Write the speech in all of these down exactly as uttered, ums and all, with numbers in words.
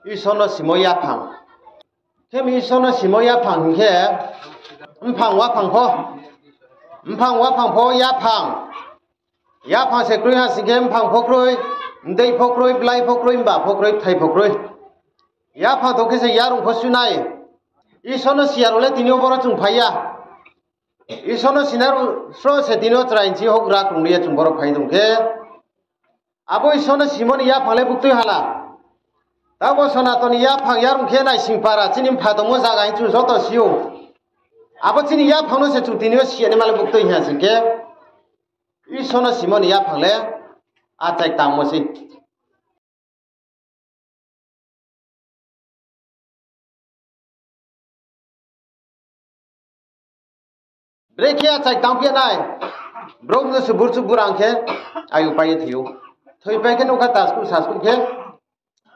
Isor no simo yaphang. Khe mi Isor no simo yaphang hing khe, mphang waphang pho, mphang waphang pho yaphang. Yaphang se kroi ha sing khe mphang pho kroi, mdei pho kroi, blai pho kroi, mba pho kroi, bthai pho kroi. Yaphang tong khe se yarung pho suh nai. Isor no si ya rao le tini yo boro chung phai ya. Isor no sinai rao sro se tini yo chrai nchi houhgra krungri ye chung boro phai tong khe, abo Isor no simo ni yaphang le buktui hala. Taoh bo Sonaton ni yaphang yarung khe naising para chini mpha tongmo zaga hing chung joto si ou. Abo chini yaphang no se chung tini yo si ya naima le buktui ha sing khe, Isor no simo ni yaphang le achai tangmo sei. Brekhe achai tangphi ya nai, brouh no se burchuh burang khe, ayu pai ye thoi ou. Thoipai khe nougkha taskuh saskuh khe,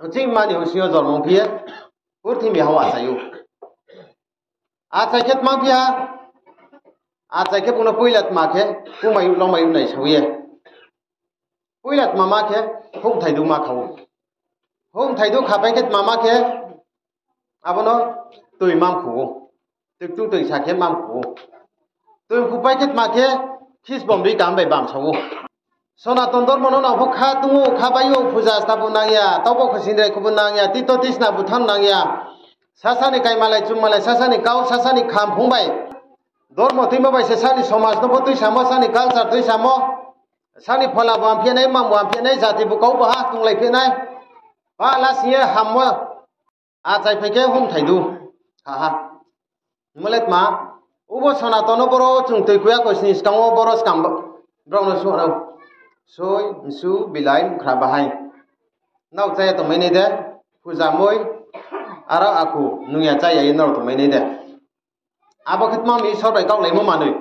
uchih mani houhsing yo jormo ongphi ye, purthimbi ha wo achai ou. Achai khe tmangphi ha, achai khe bung no poila tma khe, kumai ou, longmai ou nai sao ye. Poila tma ma khe, houhmthai du ma kha ou. Houhmthai du khapai khe tma ma khe, abo no toi ma mkhu ou. Toi ktung toi sa khe ma mkhu ou. Toi mkhupai khe tma khe, khisbom ri kam bai bamsa ou. Sonaton dormo no nang pho kha tong ou, kha bai ou, puja stabu nang ya, taubo khosindrai khubu nang ya, tito tisna bu thanng nang ya. Sasa ni kaimalai chummalai, sasa ni kau, sasa ni khamphung bai. Dormo tuimo bai se sani somaj no pho tuisamo, sani culture tuisamo, sani phola bu amphi nai, mang bu amphi nai, jati bu kau baha tonglai phi nai. Pa la sing ye hammo. Achai phai khe houhmthai du kha ha. Hingmo le tma, ubo Sonaton no boro chung toi kuya kosni skang wo boro skang brao no suh no. Soi, msu, bilai, mukhra bahai. Nrao chá ya tongmai nai de, puja moi, aro akhu nung ya chá ya ye nrao tongmai nai de. Abo khe tma mi Isor bai kaohlaimo manoi.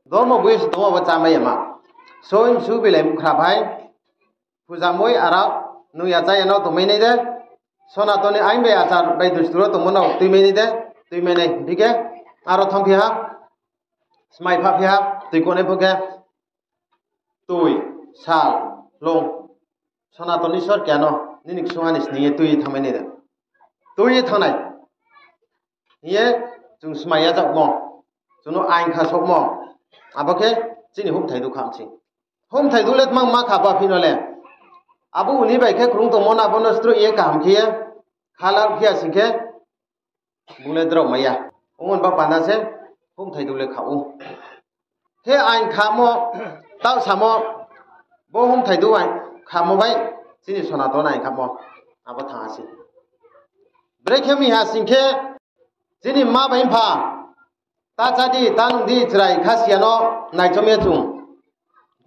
Dormo boi se tongmo abo chámai ya ma. Soi, msu, bilai, mukhra bahai. Puja moi aro nung ya chá ya no tongmai nai de. Sonaton ni ain bai achar bai dustur wo tongmo no tuimai nai de. Tuimai nai hingphi khe, aro thanngphi ha. Smai phaphi ha, toi konai pho khe. Toi, sal, lung. Sonaton Isor keha no nini ksuha ni sning ye tui ye thanngmai nai de. Tui ye thanng nai hing ye chung smai ya jakmo, chung no ain kha souhmo, abo khe chini houhmthai du kha msing. Houhmthai du le tma ma kha ba phi no le. Abo uni bai khe krung tongmo no abo no stroh ye kaham khe ye khalar phi ya sing khe, bung le drao mai ya. Ongmo ni ba panda se houhmthai du le kha ou. Khe ain khamo, taoh samo, bo houhmthai du ain khamo bai, chini Sonaton ain khamo, abo thanng ha se. Brekhe mi ha sing khe, chini mma bai mpha, ta chá di, ta nung di, chrai kha si ya no naichom ye chung.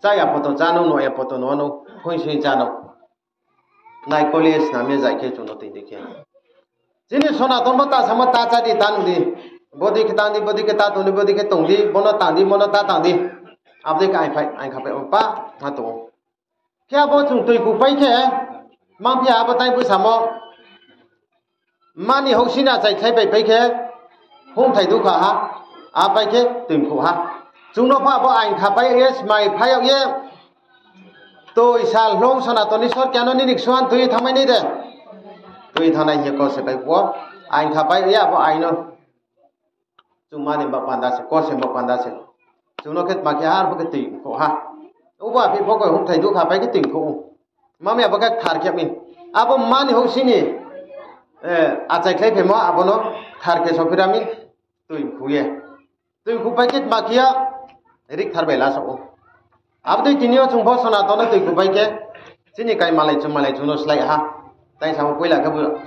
Chá ya poto chá no, nuh ya poto nuh no, phoing soing chá no. Nai college snam ye zai khe chung no tui di khe. Chini Sonaton bo ta samo ta chá di, ta nung di. Bodei khe tang di, bodei khe ta tong di, bodei khe tong di, bo no tang di, bo no ta tang di. Abo dei khe ain phai, ain khapai pa, ha tong ou. Khe abo chung toi kupai khe, mangphi ha abo tai boi samo. Mani houhsini achai khlai bai pai khe, houhmthai du kha ha, a pai khe toi mkhu ha. Chung no pha abo ain khapai ye, smai phai yag ye, toi sal hloung Sonaton Isor keha no nini ksuha no tui ye thanngmai nai de. Tui ye thanng nai hing ye kose pai phuh wo, ain khapai ye abo ain no. Chung mani ba panda se, kose ba panda se. Chung no khe tma khe ha, arphuh khe toi mkhu ha. Ubo aphi pho khe houhmthai du khapai khe toi mkhu ou. Mami abo khe kthar khe mi. Abo mani houhsini, achai khlai phaimo abo no kthar khe sophi ra mi, toi mkhu ye. Toi mkhupai khe tma khe ya, rikthar bai la sao ou. Abo dei tini yo chung pho Sonaton no toi kupai khe, chini kaimalai chummalai chung no slái ha. Tai samo poila khe bo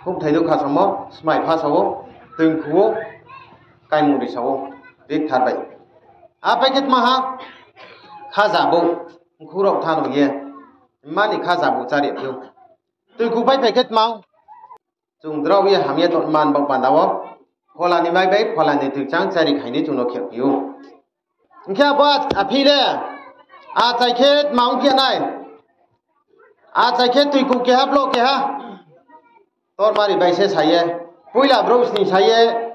houhmthai du kha samo, smai pha sao, toi mkhu ou, kaimung ri sao, rikthar bai. Apai khe tma ha, khaja bouh, mkhu rao thanng ye, mani khaja bouh chári phi ou. Toi kupai phai khe tma, chung drao ye ham ye tongman baoh panda wo, phola ni mai bai phola ni toi chang chári khaini chung no khephi ou. Hing khe abo aphi le, achai khe tma ong phi nai. Achai khe toi ku keha, bloh keha. Tormari bai se sa ye, poila brouh sning sa ye,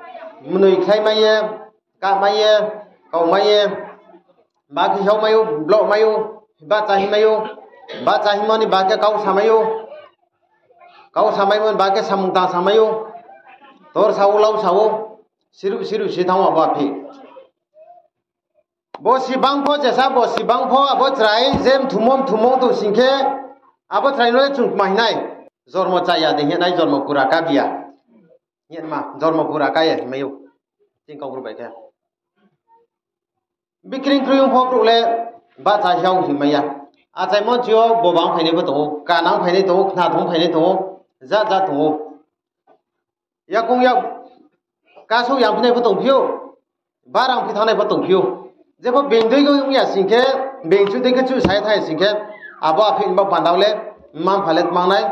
mnoi khlaimai ye, kahmai ye, kaumai ye, ba khe hiaomai ou, blohmai ou, bahcha hingmai ou, bahcha hingmo ni ba khe kau samai ou. Kau samaimo ni ba khe samung tang samai ou. Tor sa ou, lau sa ou. Siruh siruh si thanng ou abo aphi. Bosi bang pho jesa, bosi bang pho abo chrai je mthumo mthumo tong sing khe, abo chrai no le chung kma hing nai. Jormo chaya de hing ye nai, jormo pura ká bi ya. Hing ye ma, jormo pura ká ya hingmai ou. Chini Kaubru bai khe. Bikreing kroiong pho brouh le bahcha hiao hingmai ya. Achaimo chi yo boba ong phainai pho tong ou, kana ong phainai tong ou, khna tong phainai tong ou, ja ja tong ou. Yakoung yak kasouh yang phinai pho tongphi ou, barang phi thanngnai pho tongphi ou. Jepho being dei ong ya sing khe, being chu dei khe chu sa ye thanng ya sing khe, abo aphi ni baoh panda wo le mma-mpha le tmangnai,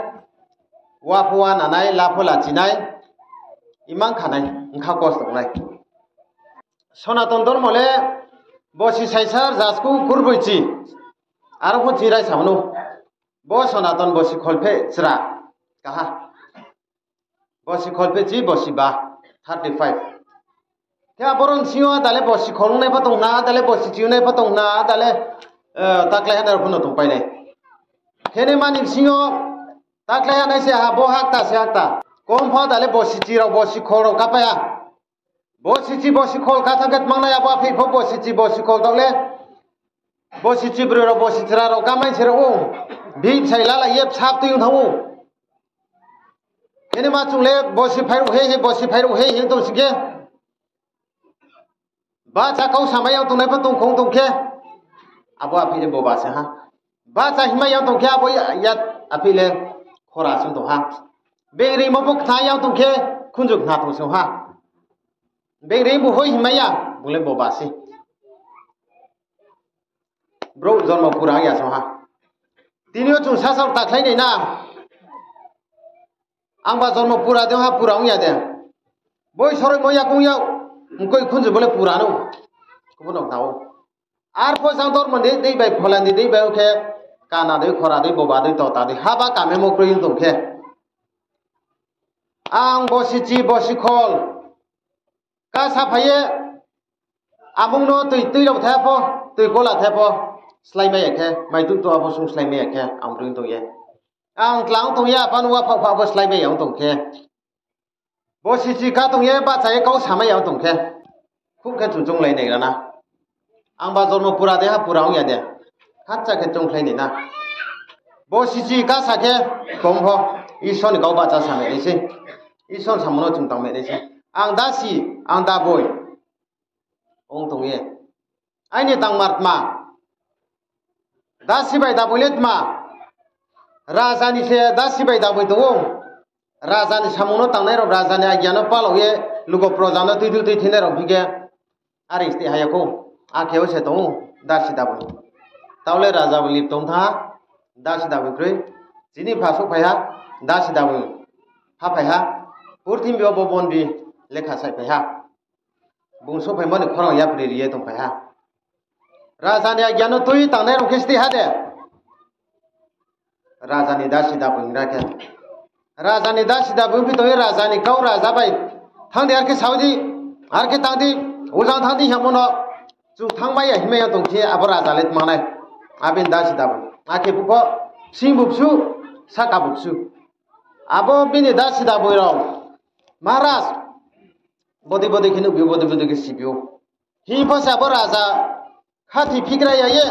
wa pho wa nanai, la pho lachi nai, imang kha nai, bkha kosto nai. Sonaton dormo le bosi saisa rza sku kurbroi chi, aro pho chi raisa mano. Bo Sonaton bosi kholpheh chra kaha. Bosi kholpheh chi, bosi ba, thirty five. Khe aboro ni sing yo ada le bosi khol ongnai pho tong khna, ada le bosi chi ongnai pho tong khna, ada le, eh, taklái hanai rao pho no tongpai nai. Khe ni mani sing yo taklái hanai se ha, bo hakta se hakta. Kom pho ada le bosi chi rao, bosi khol rao kápai ha. Bosi chi bosi khol ká thanng khe tmangnai abo aphi pho bosi chi bosi khol taoh le. Bosi chi broi rao bosi chra rao kámai se rao ou. Bihih bsai lalai ye bsa tui ong thanng ou. Khe ni ma chung le bosi phai ruh hei hei, bosi phai ruh hei hei tong sing khe. Bahcha kau samai yang tongnai pho tong khong tong khe. Abo aphi le boba se ha. Bahcha hingmai yang tong khe abo ya, ya aphi le khora se tong ha. Being reingmo pho khna yang tong khe khunju khna tong se ha. Being reing bu hoi hingmai ya, bung le boba se. Brouh jormo pura ong ya se ha. Tini yo chung sasao takhlai nai na. Angba jormo pura de ha, pura ong ya de. Boi soroimo yakoung yag, mkoih khunju bo le pura no. Khe bo no khna ou. Arpho jang dormo ni dei bai, phola ni dei bai, o khe kana dei, khora dei, boba dei, tota dei, haba kamemo kroi ong tong khe. Ang bosi chi, bosi khol ká saphai ye, amung no tui, tui rao the pho, tui kola the pho, sláimai ya khe, mai tuh tuh abo sung sláimai ya khe, ang broi tong ye. Ang tlang tong ye, apa no wa phaoh phaoh bo sláimai ya ong tong khe. Bosi chi ká tong ye, bahcha ye kau samai ya ong tong khe. Khub khe chung chounglai nai ra na. Angba jormo pura de ha, pura ong ya de. Khatcha khe choungkhlai nai na. Bosi chi ká sa khe, kom pho, Isor ni kau bahcha sa nai nai se. Isor ni samung no chung tang nai nai se. Ang dasi, ang daboi ong tong ye. Aini tangmar tma? Dasi bai daboi le tma? Raja ni se dasi bai daboi tong ou. Raja ni samung no tangnai rao, raja ni agya no palao ye, lugo proja no tuidu tuithinai rao phi khe, are steh ha ya khou. Akhe wo se tong ou, dasi daboi. Taoh le raja bo lip tong thanng ha, dasi daboi kroi. Chini pha souhphai ha, dasi daboi phaphai ha. Purthimbi yo bo bondi lekha saihphai ha. Bung souhphaimo ni khorang yapri ri ye tongphai ha. Raja ni agya no tui tangnai rao khe steh ha de. Raja ni dasi daboi hing ra khe. Raja ni dasi daboi ongphi tong ye raja ni kau raja bai, thanng di, are khe sao di, are khe tang di, ojang thanng di hingmo no, chung thanngmai ya hingmai ya tong khe abo raja le tma nai. Abini dasi daboi. Akhe bu pho, sing bu bsu, sahka bu bsu. Abo bini dasi daboi rao, Maharaj, bodei bodei khe nuhbi ou, bodei bodei khe sibi ou. Hing pho se abo raja khathi phigra ya ye,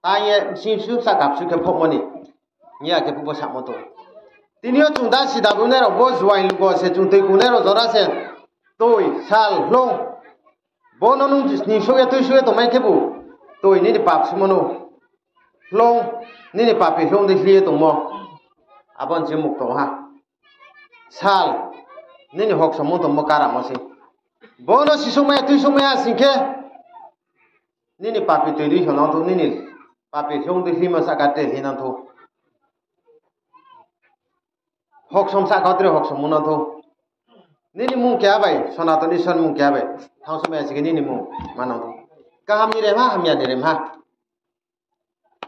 tang ye bsing bsu sahka bsu khe phohmo ni. Hing ya khe phuh pho samo tong. Tini yo chung dasi daboi nai rao bo juaing lugo se, chung tui kungnai rao jora se, tui, sal, hloung. Bo no nung sning souh ye tuisouh ye tongmai khebu, tui nini pap sumo no. Hloung, nini papi hloung dei hli ye tongmo. Abo ni se mukto ha. Sal, nini hoksomo tongmo karamo se. Bo no sisouhmai ya tuisouhmai ya sing khe, nini papi tui dei hing nang thou, nini papi hloung dei hlimo sahka tre hli nang thou. Hoksom sahka tre hoksom ong nang thou. Nini mung keha bai, Sonaton Isor ni mung keha bai thanngsouhmai ya sing khe nini mung ma nang thou. Kaham ni rem ha, hamya ni rem ha.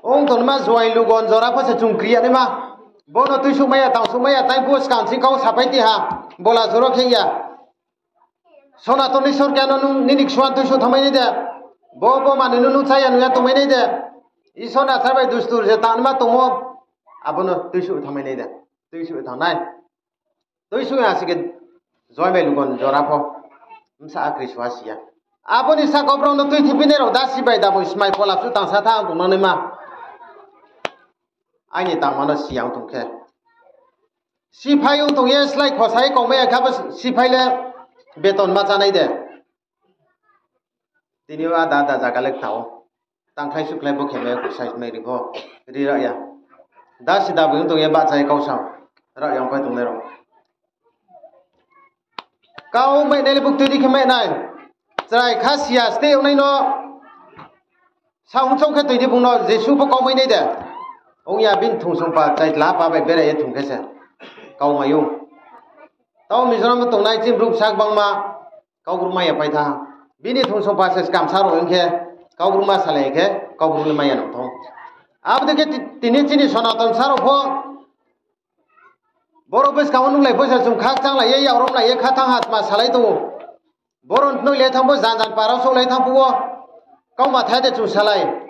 Ong tongnaima juaing lugon jora pho se chung kri ya naima. Bo no tuisouhmai ya, tangsouhmai ya, tai phuh wo skang sing kau sapai ti ha. Bola joro khe ya. Sonaton Isor keha no nung nini ksuan tuisouh thanngmai nai de. Bo, bo manoi no nung chá ya nung ya tongmai nai de. Isor ni achar bai dustur je tangnaima tongmo, abo no tuisouh thanngmai nai de. Tuisuh ye thanng nai. Tuisuh ya sing khe join bai lugon jora pho. Bsa akri suha si ya. Abo ni saka brao no tuithiphinai rao dasi bai daboi smai pola chu tangsa thanng tongno naima. Aini tangma no si ya ong tong khe. Siphai ong tong ye slái khosa ye kaumai ya khe abo siphai le beton ma chánai de. Tini yo ada ada zaga le kta ou. Tangkhlai sukhlai bo khe mai ya, kursai mai ri pho. Ri rag ya. Dasi daboi ong tong ye bahcha ye kau sa rag ya ongpai tongnai rao. Kau mainai le buktui di khe mai nai. Chrai kha si ya steh ongnai no. Saohchouh khe toi di bung no jesuh pho kau mai nai de. Ong ya bini thungsongpa chai tla pa bai berai ye thung khe se. Kau mai ou. Tao Mizoram wo tongnai chini brouh bsa gbangma. Kaubru mai ya pai tha. Bini thungsongpa se skam sa rao hing khe. Kaubru ma salai khe. Kaubru le mai ya nang thou. Abo dei khe ti-, tini chini Sonaton sa rao pho. Boro buskang wo nuhlai pho se chung khakchanglai ye, yak romlai ye, kha thanng ha tma salai tong ou. Boro noi le thanng pho, jan jan para souhlai thanng phuh wo. Kauma thai de chung salai.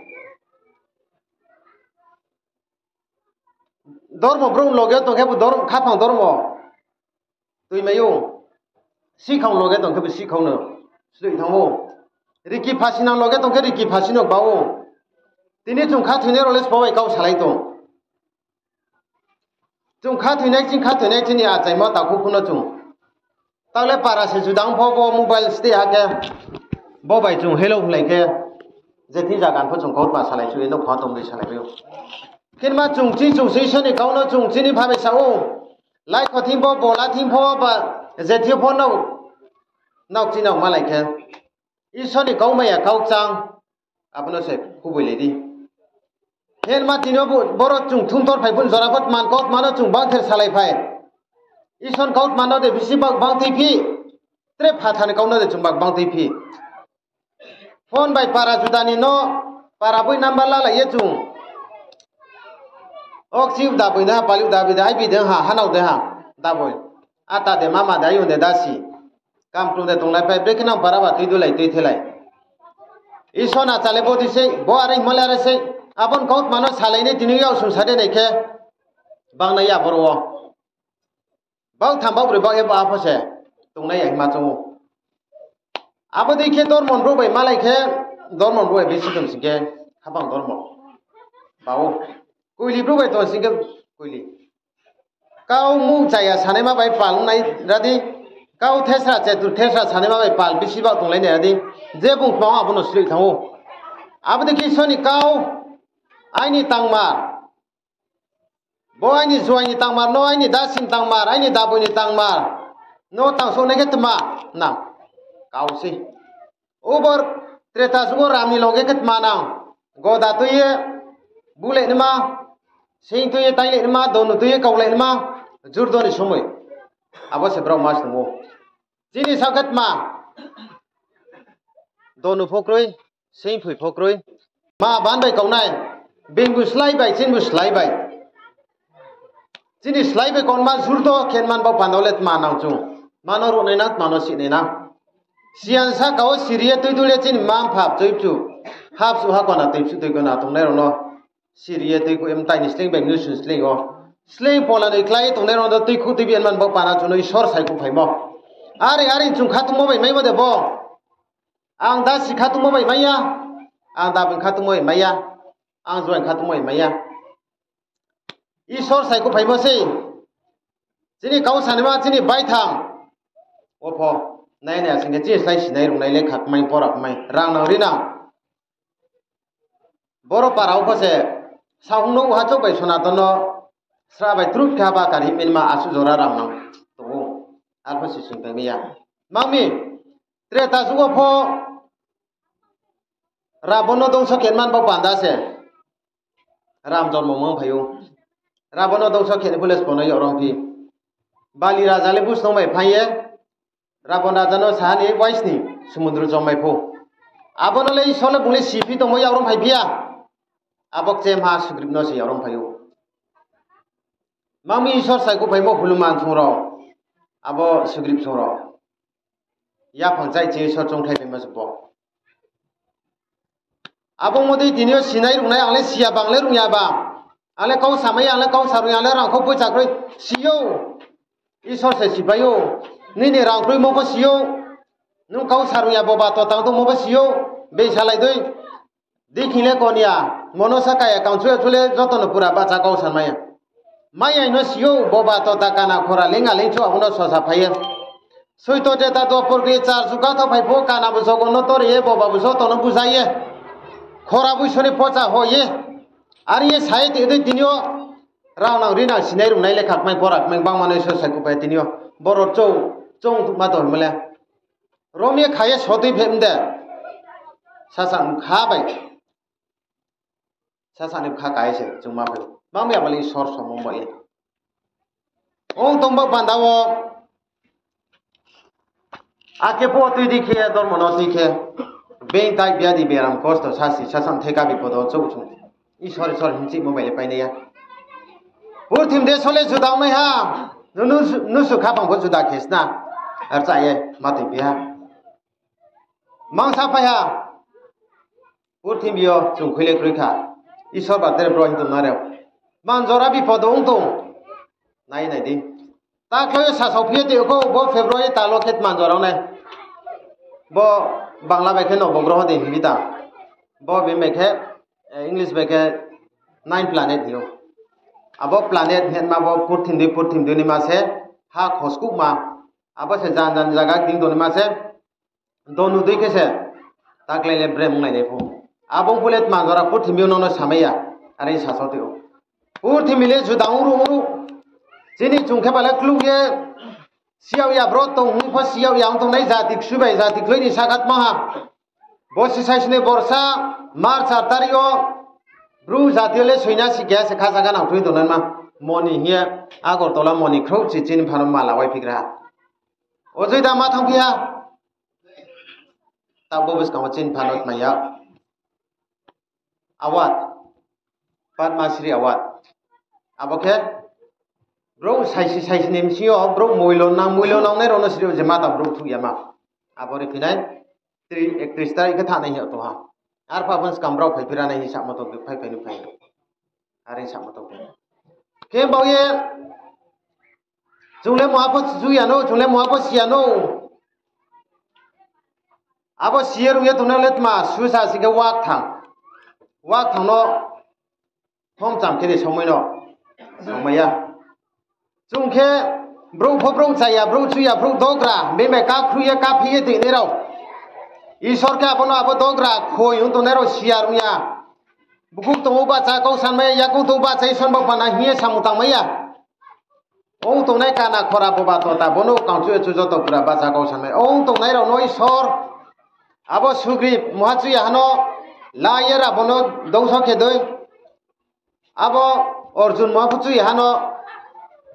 Dormo brouh loge tong khe bo dormo, khaphang dormo. Tui mai ou. Sikhang loge tong khe bo sikhang no. Sdoi thanng ou. Riki phasinang loge tong khe riki phasi no ba ou. Tini chung khathoinai rao le sbo bai kau salai tong. Chung khathoinai, chini khathoinai chini achaimo takhu phuno chung. Tao le para se juda ong pho bo mobile steh ha khe. Bo bai chung hello hlai khe. Je thing zaga pho chung kautma salai chu ye nouhkhong tong dei salai bai ou. Khe ma chung chini chung se Isor ni kau no chung chini pha bai sa ou. Laikho thing pho, bola thing pho ba, je thing pho nao, nao chini nao malai khe. Isor ni kau mai ya kau kchang. Abo no se khuboilai di. Hing ma tini yo bo-, boro chung thumtor phai phuh jora pho tma ni kautma no chung bangther salai phai. Isor ni kautma no de bisi bak bang tui phi. Tre phathar ni kau no de chung bak bang tui phi. Phone bai para juda ni no, para boi number lalai ye chung. Oksi daboi de ha, pali daboi de, aibi de ha, hanao de ha, daboi. Ata de mama de, ayong de dasi. Kam klung de tonglai phai, brekhe nang para ba tui dulai, tui thelai. Isor na chale bo di sei, bo are himale are sei. Abo ni kautma no salai nai tini yak sung sa de nai khe. Bangnai ya boro wo. Bau tham bau broi bau ye ba pho se tongnai ya hima choung ou. Abo dei khe dormo ni brouh bai malai khe, dormo ni brouh bai bisi tong sing khe, khaphang dormo. Ba ou. Koili brouh bai tong sing khe, koili. Kau muh chaya sanaima bai pal ong nai ra di. Kau thesra chetur thesra sanaima bai pal bisi ba tonglai nai ra di. Je bung tma abo no sloih thanng ou. Abo dei khe Isor ni kau, aini tangmar. Bo aini juai ni tangmar, no aini dasi ni tangmar, aini daboi ni tangmar. No tangsouh nai khe tma nang? Kau sei. Ubor Treta jugo ram ni loge khe tma nang? Goda tui ye bulai naima, seing tui ye tailai naima, donu tui ye kaulai naima, jurdo ni somoi. Abo se brao ma snung ou. Chini sa khe tma? Donu pho kroi, seing phoi pho kroi. Ma ban bai kaunai, beingbu slái bai, chinibu slái bai. Chini slái bai kaunma jurdo khe man bau panda le tma nang chung. Mano ruhnai nang, tma no sihnai nang. Siyan saka wo siri ye tui dul ye chini mma mpha bchoi bchu. Hapsuh ha kona tui bchu tui kona tongnai rao no. Siri ye tuikhouh ye mtai ni sleing bai mnusu ni sleing yo. Sleing pola noi klái ye tongnai rao no tuikhouh tuibi ye man bau pana chung no Isor saikhouh phaimo. Are are chung khatungmo bai maimo de bo. Ang dasi khatungmo bai mai ya. Ang daboi khatungmo bai mai ya. Ang juaing khatungmo bai mai ya. Isor saikhouh phaimo sei. Chini kau sanaima chini baithang. Opho. Nai nai asing khe chini slái sinai rungnai lekha kmai pora kmai. Rang nang ri nang. Boro para wo pho se, saohung no uha chouh bai Sonaton no sra bai truh khe haba kar hih minima asuh jora rang nang tong ou. Arpho se sing pai mi ya. Mang mi, Treta jugo pho Rabon no dongso khe man bau panda se. Ram jormo mang phai ou. Rabon no dongso khe ni phuh le sbo no yak rom phi. Bali raja le busnong bai phai ye. Rabon raja no saha ni uaisni sumundru chom bai pho. Abo no le Isor le bung le siphi tongmo yak rom phai phi ya. Abo kchemha Sugrib no se yak rom phai ou. Mang mi Isor saikhouh phaimo Huluman song rao. Abo Sugrib song rao. Yaphang chai chini Isor choungkhlai phaimo se bo. Abo modi tini yo sinai rungnai ang le si ya bang le rung ya ba. Ang le kau samai ya, ang le kau sarung ya, ang le rangkhou poicha kroi si ou. Isor se sipai ou. Nini rang kroimo pho si ou. Nung kau sarung ya, boba to tang tongmo pho si ou. Bei salai dei. Dikhi le kon ya, mono sa kaya kangchu ya chu le joto no pura bahcha kau san mai ya. Mai ya no si ou, boba to ta kana khora ling a ling chu abo no sosa phai ye. Soito je ta dopor kri char juka tho phai pho kana bo jogo no tor ye, boba bo joto no bujai ye. Khora bo Isor ni pocha ho ye. Are ye sai te dei tini yo. Rao nang ri nang sinai rung nai le khakmai pora kmai bangma no Isor sai kupai tini yo. Borok chou, chong ma to himo le. Rom ye kha ye sotui phe mde. Sasa mkha bai. Sasa ni bkha kai se chung ma phe. Bang ya bali sor somong bai. Ong tong ba panda wo. Ake po tui di khe, dormo no tui khe. Beng tai bia di beram kosto sasi, sasa theka bipod o chouh chung. Isor, Isor, hinchi mo bai le pai nai ya. Purthim de sole juda ong nai ha. Nu, nu, nusu khapang pho juda khe sna. Ar cha ye, ma tui phi ha. Mangsa phai ha. Purthimbi yo chung khui le kroi kha. Isor ba tere bro hing tong na reo. Manjora bipod ong tong. Nai nai di. Ta khlai yo sasao phi ye tei kho bo February tal wo khe manjora nai. Bo Bangla bai khe nobogroho de himbi ta. Bo bini bai khe, eh, English bai khe nine planet hing ou. Abo planet hingma bo purthimbi, purthimbi ni ma se ha khoskuhma. Abo se jan jan jaga kting tong ni ma se. Donu dei khe se, ta klai le brem ong nai nai pho. Abo ong phuh le tma jora purthimbi yo nono samai ya, are sasao tei ou. Purthimbi le juda ong ruh ong ruh. Chini chung khe ba le kluh ye, siyag ya bro tong hing pho siyag ya ong tongnai jati ksu bai jati kloi ni saka tma ha. Bo si sai sini borsa, March aat tarik yo, Bru jati yo le soina si keha se kha jaga nang thui tongnai ma. Moni hing ye, Agartala moni khrouh chi chini phano mala wai phigra ha. O joi da ma thang phi ha. Tabo bwskang wo chini phano tma ya. Award. Padma Shri Award. Abo khe brouh saisi saisi ni bsing yo brouh moilo nang, moilo nangnai rao no siri je ma tang brouh thuh ya ma. Abo ri phinai tri, ektrish tarik khe thanng nai hing ye tong ha. Arphuh abo ni skang brao phai phira nai hing samo tong, phai phai ni phai. Are samo tong. Khe bau ye, chung le mungha pho chu ya no, chung le mungha pho si ya no. Abo si ye rung ye tongnai le tma susa si khe wakthang. Wakthang no thomcham khe ni somoi no. Somoi ya. Chung khe brouh pho brouh cha ya, brouh chu ya, brouh dogra, bini bai kakhruh ye, kaphi ye toinai rao. Isor khe abo no abo dogra khoi ong tongnai rao si ya rung ya. Bukhuk tong ou bahcha kau sanmai ya, yakoung tong ou bahcha Isor ni baoh panda hing ye samung tangmai ya. Ong tongnai kana khora boba tota, bo no kangchu ye chu joto pura bahcha kau sanmai. Ong tongnai rao no Isor, abo Sugriv mungha chu ya ha no, la ye ra bo no dongso khe dei. Abo Arjun mungha pho chu ya ha no,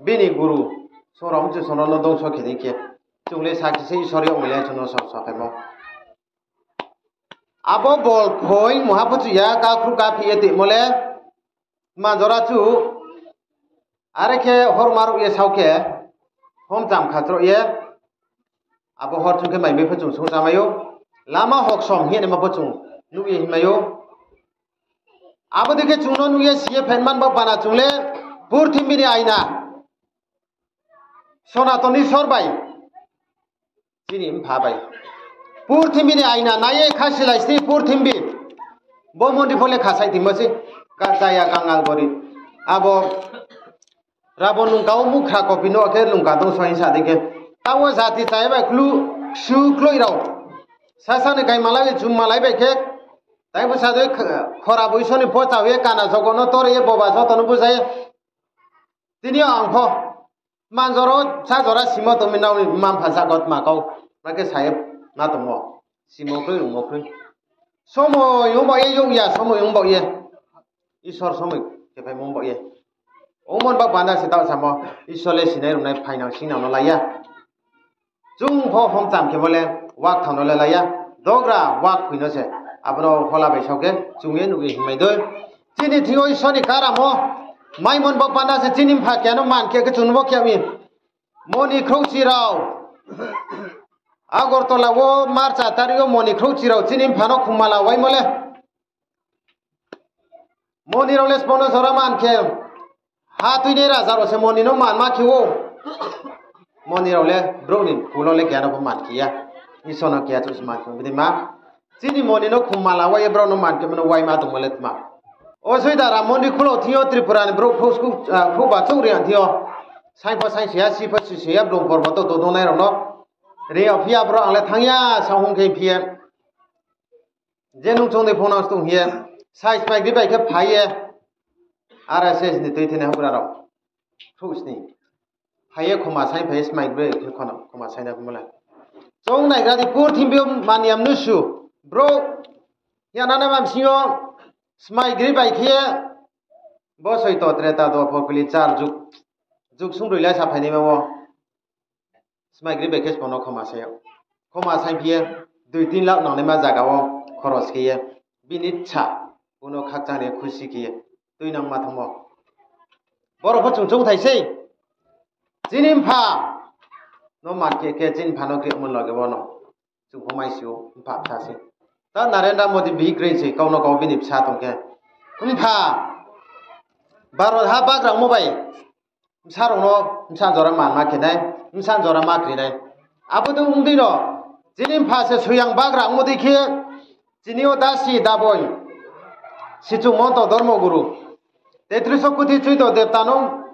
bini guru, sora mchu sora no dongso khe dei khe. Chung le sakhi se Isor yag mai le chung no sa, saphaimo. Abo bol khoi mungha pho chu ya, kakhruh kaphi ye toimo le, tma jora chu, are khe hor maruh ye sao khe, thomcham khatroh ye, abo hor chung khe mai bai pho chung sung chamai ou, lama hoksom hing ye naima pho chung nuh ye hingmai ou. Abo dei khe chung no nuh ye si ye phaima ni baoh panda chung le purthimbi ni aina, Sonaton Isor bai, chini mpha bai. Purthimbi ni aina nai ye kha silai sni purthimbi. Bo mondi pho le khasaih tingmo se, ka chaya kangal gorib. Abo Rabon lungka wo mukhra kopi no khe lungka tong so hing sa dei khe. Taoh wo jati chaya bai klu, ksu kloi rao. Sasa ni kai malai, chum malai bai khe. Tai bsa dei khora bo Isor ni pho chao ye kana jogo no tor ye boba joto no bujai ye. Tini yo ang pho. Manjora sa jora simo tongmi nrao ni mma mpha jagot ma kau. Ma khe sa ye ma tongmo. Simo kroi, rungmo kroi. Somoi ong baoh ye, yong ya somoi ong baoh ye. Isor somoi kephaimo ong baoh ye. Ongmo ni baoh panda se taoh samo. Isor le sinai rungnai phainang singnang no lai ya. Chung pho homcham khemo le, wakthang no le lai ya. Dogra wakphoi no se. Abo no hola bai sao khe, chung ye nuh ye hingmai dei. Chini thing yo Isor ni karamo. Maimo ni baoh panda se chini mpha keha no man khe khe chung no bo khe mi. Moni khrouhchi rao. Agartala wo March aat tarik yo moni khrouhchi rao chini mpha no khumala waimo le. Moni rao le sbo no jora man khe, ha tuinai raja rao se moni no man ma khe ou. Moni rao le brouh ni kulo le keha no pho man khe ya. Isor no keha chouh se man khe bini ma. Chini moni no khum mala wai ye brao no man khe mano wai ma tongmo le tma. O soi da Ram Mondir khulo thing yo Tripura ni brouh khrouh sku, ah, khrouh ba chouh ri ang thing yo. Saing pho saing si ya, si pho si si ya, blung porbo to to dongnai rao no. Ri yag phi ya brao ang le thanng ya, sa hung khe phi ye. Je nung chung ni phone no tong hing ye, sai smai gri bai khe phai ye, R S S ni tui thini houhgra rao. Khrouh sni. Phai ye khoma sai phai ye smai gri bai khe khoma sai na phi mo le. Chung naigra di purthimbi yo maniyam nusu. Brouh. Ya nana mam sing yo smai gri bai khe ye. Bo soito treta dopor kuli char juk. Juk sung broi le sa phai nai ma wo. Smai gri bai khe sbo no khoma sai yo. Khoma sai phi ye, dui tin lakh nangnaima zaga wo khoros khe ye. Bini sa, bono khakchang ri khusi khe ye. Tuinang ma thanngmo. Boro pho chung choungthai sei. Chini mpha no man khe khe chini mpha no khe mon loge wo no. Chung pho mai si ou, mpha bsa se. Ta Narendra Modi bihih kroi se, kau no kau bini bsa tong khe. Mpha, Bharot ha bagramo bai, bsa rao no, bsa jora man ma khe nai, bsa jora ma kri nai. Abo dei ong dei no, chini mpha se soyang bagramo dei khe, chini yo dasi daboi, sichu monto dormo guru. Tetriso koti chuido debta no,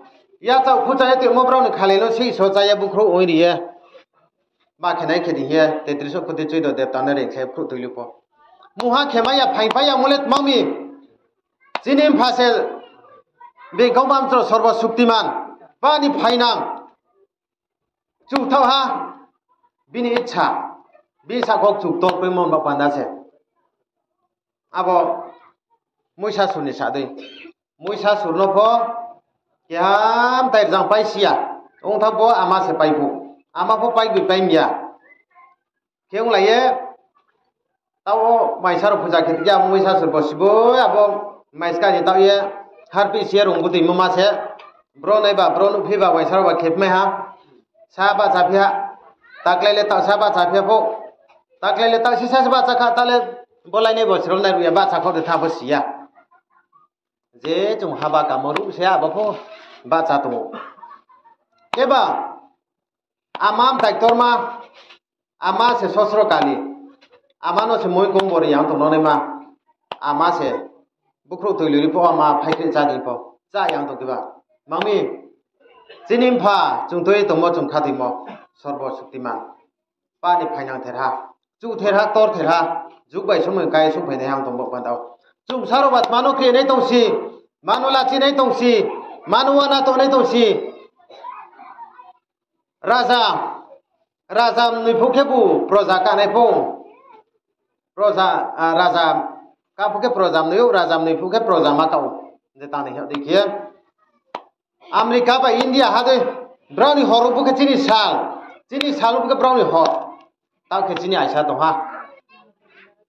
yachaoh khucha ye tongmo brao ni khalai no se iso cha ye bukhrouh ong ri ye. Ma khe nai khe di hing ye, tetriso koti chuido debta no reing khe khrouh tui li pho. Mungha khe mai ya phaing pai ya mo le tma mi. Chini mpha se bini kau mamtro sorbo suktiman. Bani phainang. Chuthaoh ha. Bini icha. Bini sakhouh chuktor poimo ba panda se. Abo Muisasur ni sa dei. Muisasur no pho keha mtai rzang pai si ya. Ongthaoh pho ama se pai phu. Ama pho pai gui pai mi ya. Khe onglai ye, taoh wo maisa rao puja khe tong khe abo Muisasur bo siboi abo maiska ni taoh ye harpih si ye rung butoimo ma se. Bro nai ba, bro nuhphi ba, maisa rao ba khepmai ha. Sa bahchaphi ha. Taklai le taoh sa bahchaphi ha pho. Taklai le taoh sisa se bahcha kha, ta le bo lainai bo siro nai ruh ya bahcha khaoh de tha pho si ya. Je chung haba kamo ruh se abo pho bahcha tong ou. Khe ba, ama mtai ktorma, ama se sosro kali, ama no se moi kong bori yang tong no naima, ama se bukhrouh tui liri pho ama phaikhreh chá di pho, chá yang tong khe ba. Mang mi, chini mpha, chung tui tongmo, chung khathoimo, sorbo suktiman. Pa ni phainang therha, chuh therha, ktor therha, juk bai somoi kai souhphai nai hang tong bo panda wo. Chung saro ba tma no kri nai tong si, mano lachi nai tong si, mano uana tong nai tong si. Raja, raja mnoi phuh khebu proja kanai pho. Proja, ah, raja ka phuh khe proja mnoi ou, raja mnoi phuh khe proja ma ka ou. Je tang ni hing dei khe America bai India ha dei, brao ni hor phuh khe chini sal, chini sal phuh khe brao ni hor. Taoh khe chini aisa tong ha.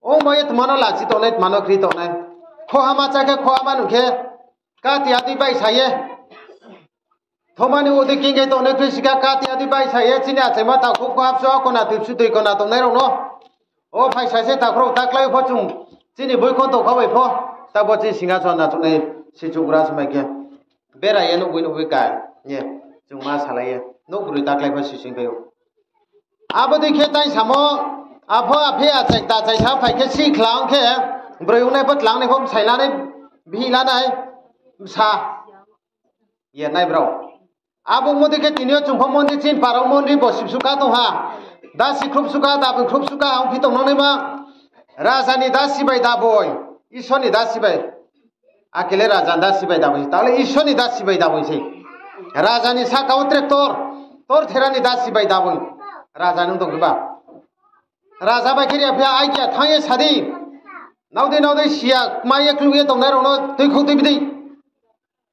Ong bai ye tma no lachi tongnai, tma no kri tongnai. Khoha ma chá khe khoha ma nuh khe, kati adi bai sa ye. Thomani udi kingkai tongnai tui sika kati adi bai sa ye, chini achaima takhuk kho hapso a kona tui bsu tui kona tongnai rao no. O phaisa se takhu rao taklai pho chung, chini boi khon tongkha bai pho, tabo chini singason achouhnai sichugra smai khe. Bera ye nuhboi nuhboi kai ye, chung ma salai ye, nouh broi taklai pho sising bai ou. Abo dei khe tai samo, apho aphi achai tachai sa phai khe si khlang khe, broi ongnai pho tlangnai pho bsai lanai, bihih lanai, bsa. Ye nai brao. Abo modi khe tini yo chung pho mondir chini para wo mondir bo sibsuka tong ha. Dasi khrupsuka, daboi khrupsuka, ang phi tong nang naima. Raja ni dasi bai daboi, Isor ni dasi bai. Akhe le raja ni dasi bai daboi se, taoh le Isor ni dasi bai daboi se. Raja ni saka wo tre ktor, ktor thera ni dasi bai daboi. Raja ni tong khe ba. Raja bai khe ri ya phi ya, ai khe ya thanng ye sa di. Nao dei nao dei si ya, kmai ye kluh ye tongnai rao no tuikhouh tuibi di.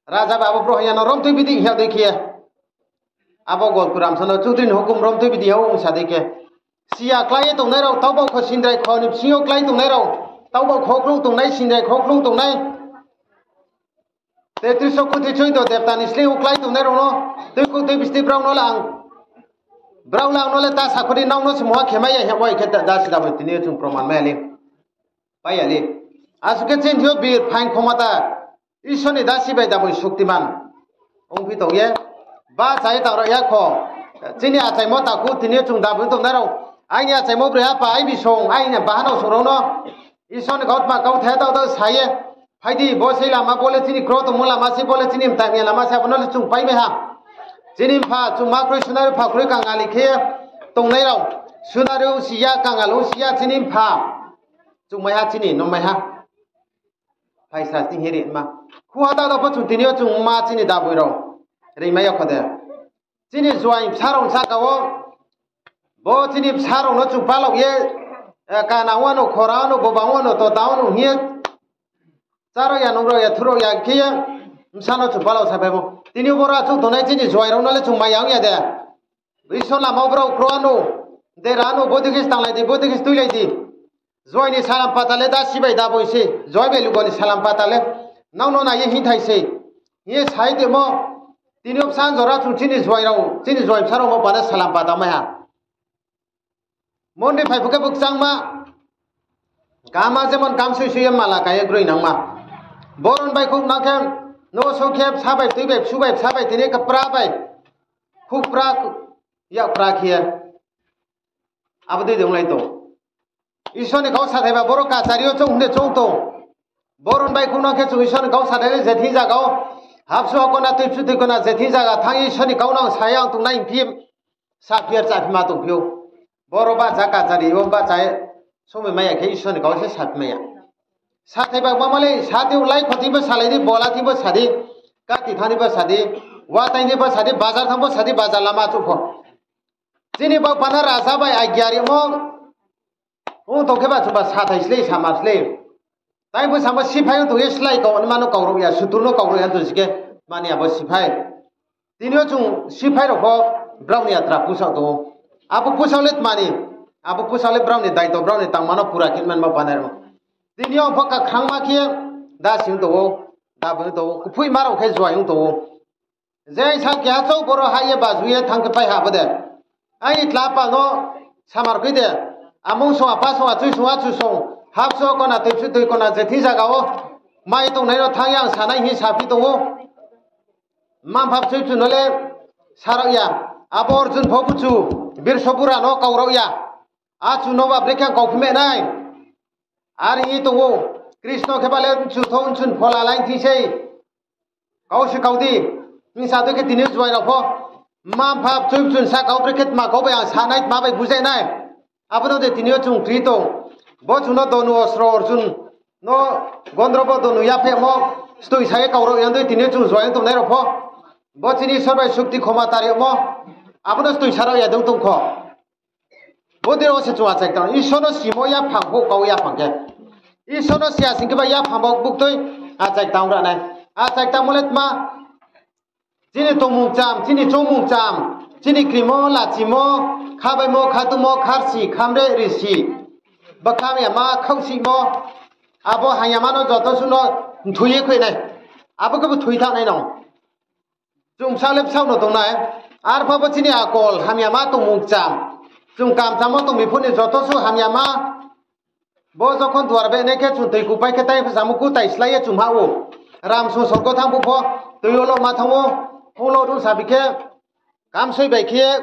Raja bai abo brouh haya no rom tuibi di hing ya dei khe. Abo Golku Ramchando Chudri ni hukum rom tuibi di hing ya ong sa dei khe. Si ya klái ye tongnai rao, taoba kho sindrai kho ni bsing yo klái tongnai rao, taoba kho klung tongnai, sindrai kho klung tongnai. Tetriso koti chuido debta ni sleing yo klái tongnai rao no, tuikhouh tuibi di brao no le ang, brao le ang no le ta sakho di, nrao no se mungha khe mai ya hing ya bai khe ta, da si da bai tini yo chung proman mai ya le. Pai ya le. Asuh khe chini thing yo bir phaing khomata, Isor ni dasi bai daboi suktiman ongphi tong ye, bahcha ye tang rao ya kho. Chini achaimo takhu tini yo chung daboi tongnai rao, aini achaimo broi apa, aini song, aini bahanao song rao no Isor ni kautma kauthai daoh daoh sa ye, phai di, bo sei lama, bo le chini kro tongmo lama sei, bo le chini mtai mya lama sei, abo no le chung paimai ha. Chini mpha chungma kroi, sunari pha kroi, kangali khe ye tongnai rao, sunari ongsi ya, kangal ongsi ya, chini mpha chungmai ha, chini nungmai ha. Phaisa sing hiri ma. Khuha ta da pho chung tini yo chung ma chini daboi rao reingmai ya kho de. Chini juaing bsa rao saka wo, bo chini bsa rao no chung palao ye, eh, kana wano, khora wano, boba wano, tota wano hing ye, chá rao ya, nung rao ya, thu rao ya khe ye, bsa no chung palao sa phaimo. Tini yo boro achouh tongnai chini juaing rao no le chung maya ong ya de. Isor lama wo brao kro ano, dera ano, bodei khe se tanglai di, bodei khe se tuilai di. Juaing ni salam pata le dasi bai daboi se, juaing bai lugo ni salam pata le nang no nai ye hingthai se, hing ye sai tongmo. Tini yo bsa jora chung chini juaing rao, chini juaing bsa rao mo bana salam pata mai ha. Mondri phai phu khe bo kchangma, kama jemon kam sui sui ye mala kai ye groi nangma. Boron bai khuk nang khe, no song khe bsa bai, tui bai, bsu bai, bsa bai, tini kpra bai, khuk pra, yak pra khe ye. Abo dei de onglai tong. Isor ni kau sathai ba boro kachari yo choung hing de choung tong. Boron bai khuk nang khe chung Isor ni kau sathai le je thing zaga wo, hapsu hakona, tuipsu tuikona, je thing zaga thanng Isor ni kau no ang sa ye ang tongnai hing phi, saphi ya, chaphi ma tongphi ou. Boro bahcha kachari, bo bahcha ye somoi mai ya khe Isor ni kau se saphi mai ya. Sathai ba mama le sa di, lai kho thing bo salai di, bola thing bo sa di, kati thanng di bo sa di, wa tang di bo sa di, bazar thanng bo sa di, bazar lama achouh pho. Chini bau pana raja bai agya rimo ong tong khe ba chung ba sathai slei, samar slei. Tai bo samo siphai ong tong ye slái kau ni mano kau rao ya, sutur no kau rao ya tong si khe, mani abo siphai. Tini yo chung siphai rao pho brao ni yatra pusao tong ou. Abo pusao le tma ni, abo pusao le brao ni daito, brao ni tangma no pura khe manmo banai rao. Tini yo pho kakhrangma khe dasi ong tong ou, daboi ong tong ou, kuphuima rao khe juai ong tong ou. Je sa keha chouh boro hah ye baju ye thanng khe pai ha bo de. Aini tla pal no samar khui de. Amung song, apa song, achui song, achu song, hapsu kona, tuipsu tui kona, je thing zaga wo mai tongnai no thanng ye ang sanai hing saphi tong ou. Mma-mpha bchoi bchu no le sa rao ya. Abo Arjun pho buchu, Birso bura no kau rao ya. Achu no ba brekhe ang kauphi me nai. Are hing ye tong ou, Krishno khe ba le nchu thou nchun phola lai thing sei. Kau se kau di, hing sa dei khe tini juai rao pho, mma-mpha bchoi bchu ni saka wo brekhe tma kau bai ang sanai, tma bai bujai nai. Abo no de tini yo chung kri tong. Bo chung no donu osro Arjun no, Gondrobo donu yaphemo, stoi sa ye kau rao ya dei tini yo chung juai ong tongnai rao pho. Bo chini Isor bai sukti khoma tari yagmo, abo no stoi sa rao ya dei ong tong kho. Bodei rao se chung achai tang, Isor no simo yaphang pho kau yaphang khe. Isor no siya sing khe ba yaphang bo buktui achai tang ra nai. Achai tangmo le tma, chini tongmung cham, chini choungmung cham, chini krimo, lachimo, khabaimo, khatumo, kharsi, khamre, risi, bkha hamyama, khaohsihmo, abo hamyama no joto suh no mthoi ye khui nai. Abo khe bo thoi thanng nai no. Chung bsaoh le bsaoh no tongnai, arphuh bo chini akol hamyama tongmung kcham. Chung kamchamo tongmi phuh ni joto suh hamyama. Bo jokhon duar behnai khe chung tui kupai khe tai samo kutai slái ye chung hah ou. Ramsung sorgo thanng phuh pho tui yo lo ma thanng ou, houhlo rung sabi khe, kamsoi bai khe ye,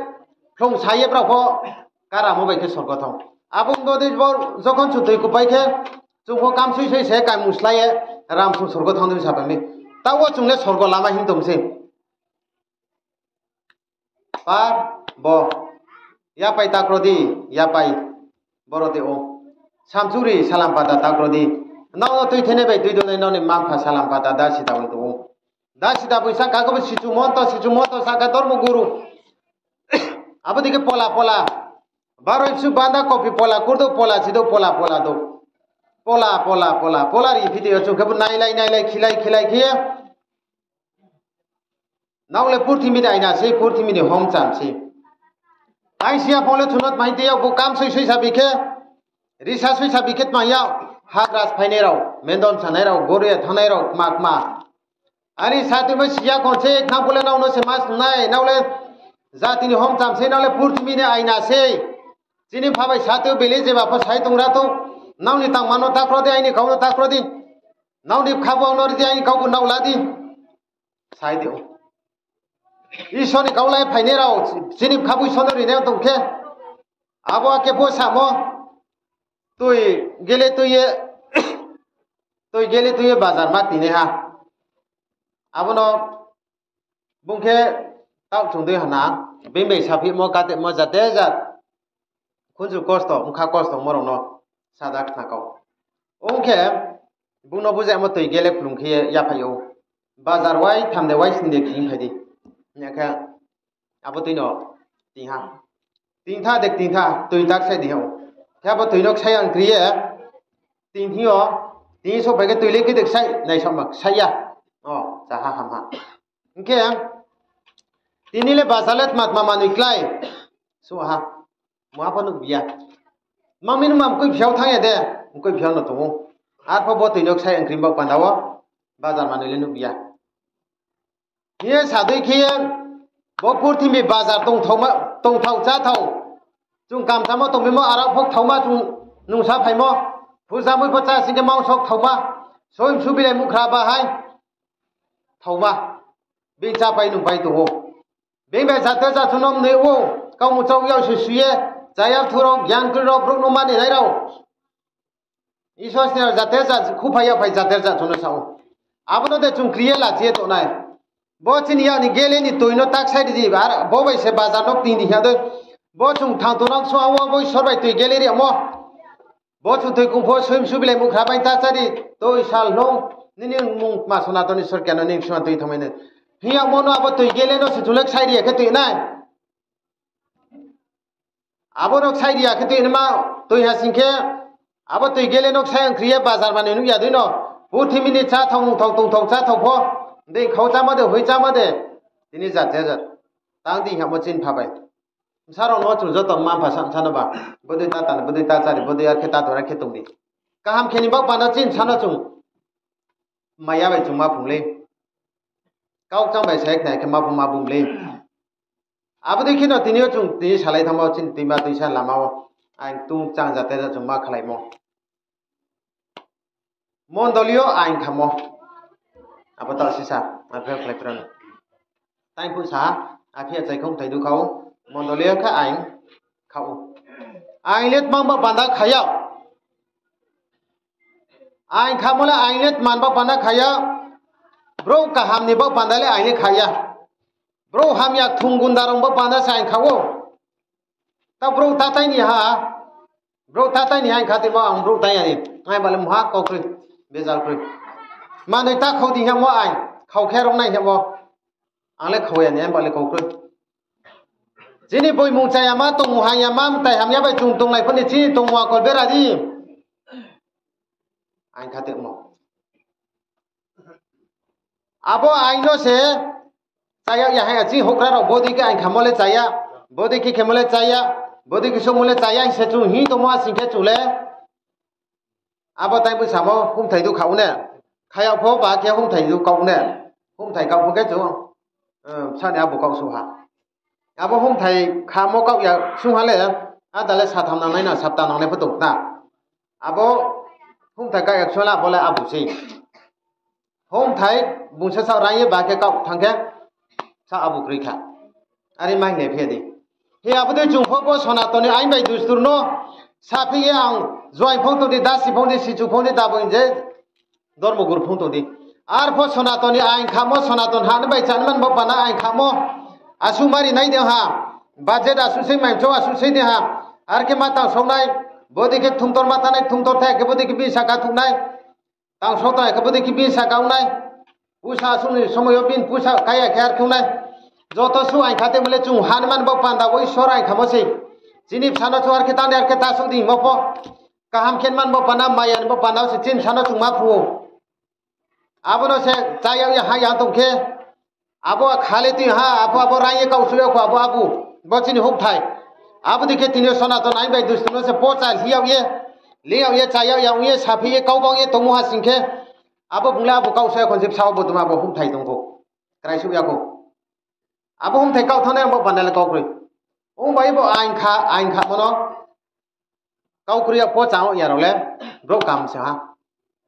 phlung sa ye brao pho karamo bai khe sorgo thanng. Abo ong dei bo jokhon chung tui kupai khe, chung pho kamsoi soi se kaimung slái ye, ramsung sorgo thanng dei sa pai mi. Taoh wo chung le sorgo lama hing tong sei. Par bo, yapai ta kro di, yapai. Boro de o. Samchuri salam pata ta kro di. Nrao no tui thenai bai tui donai nrao ni mma-mpha salam pata da sita bai tong ou. Da sita bai saka khe bo sichu monto, sichu monto saka dormo guru. Abo dei khe pola pola. Baroi bsu banda kopi pola, kurdou pola, chidou pola, pola dou. Pola, pola, pola, pola ri phi de yo chung khe bo nailai, nailai, khilai, khilai khe ye. Nrao le purthimbi ni aina sei, purthimbi ni homcham sei. Taisi yaphang le chung no tmai tei yag bo kamsoi soi sabi khe, risa soi sabi khe tmai yag, hagras phainai rao, mendon sanai rao, goria thanngnai rao, kma kma. Ani sa tuimo siya khon se, khnang phu le nrao no se ma snungnai, nrao le jati ni homcham sei, nrao le purthimbi ni aina sei. Chini mpha bai sa tui beli jeba pho sai tong ra thou, nrao ni tangma no ta kro di, aini kau no ta kro di. Nrao ni bkha bo ang no ri di, aini kau bo nrao la di. Sai di ou. Isor ni kau lai phainai rao, chini bkha bo Isor no rinai tong khe, abo akhe pho samo, tui gele tui ye, tui gele tui ye bazar ma tingnai ha. Abo no bung khe taoh chung dei hana, being bai saphimo, katemo, jate jat khunju kosto, bkha kosto mo rao no sada khna kau. Ong khe, bung no bujamo tui gele kplung khe ye yaphai ou. Bazar wai tham de, wai sing de, kthing phai di. Hing khe, abo tui no ting ha. Ting tha de, ting tha, tui tak sai di ha ou. Khe abo tui no ksai ang kri ye, ting thing yo, ting souhphai khe tui le khe de ksai, naisaoma ksai ya. O, cha ha, ham ha. Hing khe, tini le bazar le tma tma manoi klái. Suh ha. Muha pho nuhbi ya. Tma mi nung ma mkoih phiao thanng ya de, mkoih phiao no tong ou. Arpho bo tui no ksai ang kri baoh panda wo, bazar manoi le nuhbi ya. Hing ye sadei khe ye, bo purthimbi bazar tongthao ma, tongthao cháthao. Chung kamchamo tongmimo, arao pho kthaoma chung nungsa phaimo. Phuja mui pho chá sing khe mangso kthaoma. Soimsu bilai mukhra bahai kthaoma. Being chápai nungpai tong ou. Being bai jate jat chung no mnoi ou. Kaumung chouh yag se sui ye, chaya thu rao, gyan kroi rao, brouh no mani nai rao. Isor sni rao jate jat khuphai yagphai jate jat chung no sa ou. Abo no de chung kri ye lachi ye tongnai. Bo chini yak ni gele ni tui no tak sai ri di, ar bo bai se bazar no kting di hing ya dei. Bo chung thang tongnang song wo bo Isor bai tui gele ri yagmo. Bo chung tui kung pho soimsu bilai mukhra bai ta chá di, tui sal no, nini mung ma Sonaton ni sorkar no ning suna tui thanngmai nai. Hing yagmo no abo tui gele no se chung le ksai ri ya khe tui nai. Abo no ksai ri ya khe tui naima, tui ha sing khe, abo tui gele no ksai ang kri ye bazar manoi nuh ya dei no. Purthimbi ni cháthao, nungthao, tongthao, cháthao pho. Dei khau cháma de, hoi cháma de. Tini jat je jat. Tang di hingmo chini pha bai. Bsa rao no chung joto mma mpha sa bsa no ba. Bodei ta tang, bodei ta chári, bodei ar khe ta dora khe tong di. Kaham khe ni baoh panda chini bsa no chung maya bai chung ma phung lei. Kau kchang bai sai khna khe ma phung ma bum lei. Abo dei khe no tini yo chung tini salai thanngmo chini tuima tuisa lama wo. Aing tung kchang jate jat chung ma khalaimo. Mondoli yo aing khamo. Abo taoh sisa, aphi ya khlai phra no. Taingphuh sa, aphi ya chai khongthai du kha ou. Mondoli yo khe aing kha ou. Aing le tma baoh panda kha ya. Aing khamo le aing le tma baoh panda kha ya. Brouh kaham ni baoh panda le aing le kha ya. Brouh hamya kthung gunda rao baoh panda se aing kha ou. Ta brouh tatai ni ha. Brouh tatai ni ha aing kha timo ang brouh tai ya ni. Aing ba le mha kau kroi. Bejal kroi. Manoi ta khau di hingmo aing. Khau khe rao nai hingmo. Ang le khau ya ni, aing ba le kau kroi. Chini boimung chaya ma, tongmung hamya ma, mtai hamya bai chung tonglai pho ni chini tongmung akol bera di. Aing kha timo. Abo aing no se chaya ya ha ya, chini houhgra rao bodei khe aing khamo le chaya, bodei khe khemo le chaya, bodei khe souhmo le chaya hing se chung hing tongmo asing khe chung le. Abo taingphuh samo humthai du kha ou ne, kha ya pho ba khe humthai du kau ne, humthai kau pho khe chung, bsa ni abo kau suh ha. Abo humthai khamo kau ya sung ha le, ada le satham nangnai na, sapta nangnai pho tong khna. Abo humthai kau ya sung ha le abo le abo sei. Humthai bung se saoh raing ye ba khe kau thanng khe, sa abo kroi kha. Are ma hing nai phi ya di. Hi abo dei chung pho bo Sonaton ni aing bai dustur no saphi ye ang juaing phong tong di, dasi phong di, sichu phong di, dabo hing je dormo guru phong tong di. Arpho Sonaton ni aing khamo, Sonaton ha ni bai chá ni man bo panda aing khamo. Asuh mari nai de ha. Budget asuh sei, maimcho asuh sei de ha. Ar khe ma tang saoh nai. Bodei khe kthumtor ma thanng nai, kthumtor thai khe bodei khe bini saka thuh nai. Tang saoh tang ya khe bodei khe bini saka ong nai. Pusa asuh ni somoi yo bini pusa kaya khe ar khe ong nai. Joto suh aing kha temo le chung ha ni man bo panda wo Isor aing khamo sei. Chini bsa no chung ar khe ta ni ar khe ta suh di hingmo pho. Kaham khe man bo panda, maya ni bo panda wo se chini bsa no chung ma phu ou. Abo no se chá yag ya ha ya tong khe. Abo kha le tui ha, abo, abo raing ye kau suh ya kho, abo, abo. Bo chini houhthai. Abo dei khe tini yo Sonaton aing bai dustur no se pocha hli yag ye, ling yag ye, chá yag ya ong ye, saphi ye, kau bang ye tongmo ha sing khe. Abo bung le abo kau suh ya kho se bsa wo bo tma abo houhthai tong kho. Krai suh ya kho. Abo humthai kau thanng nai ang bo panda le kau kroi. Ong bai bo aing kha, aing khamo no. Kau kroi ya pocha ong ya rao le, brouh kaham se ha.